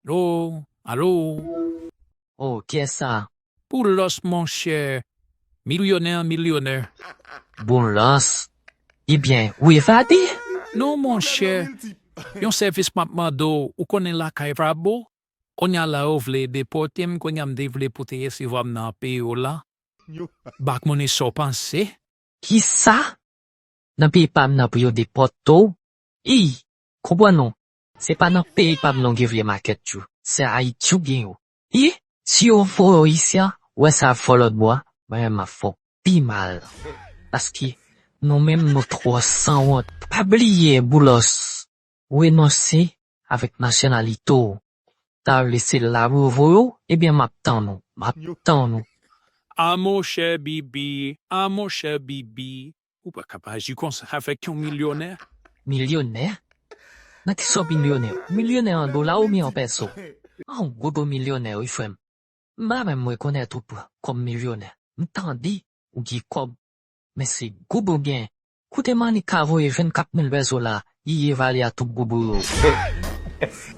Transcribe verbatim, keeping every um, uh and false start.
Alo, alo. Oh, kiyès sa? Boulos, monchè. Milyonè, milyonè. Boulos. Ebyen, ou evade? Non, monchè. Yon sèvis m ap mande w, ou konnen lakay pa bo? Kounye a la yo vle depòte m, kounye a m te vle pou te resevwa m nan peyi w la. Bak moun e sa w panse? Kisa? Nan peyi pa m nan pou yo depòte w? I, konprann ou, se pa nan peyi pa m nan w gen vye makèt yo, se Ayiti w gen yo. I, si yo voye w isi a, ou wè sa ap fè w lòt bò a, mwen menm m ap fè w pi mal. Paske nou menm nou twò sanwont. Pa bliye, Boulos, renonse avèk nasyonalite w. Ta vle se la pou yo voye w, ebyen m ap tann ou, m ap tann ou. A monchè Bibi, a monchè Bibi, ou pa ka pa aji konsa avèk yon milyonè. Milyonè? Nan ki sòt milyonè? Milyonè an dola oubyen an pèso? An gwo do milyonè wi frè m. M pa menm rekonèt ou kòm milyonè. M tande ou gen kòb, men se gwo do w gen. Koute Manika voye vennkat mil pèso la, li evalye a tout gwo do yo.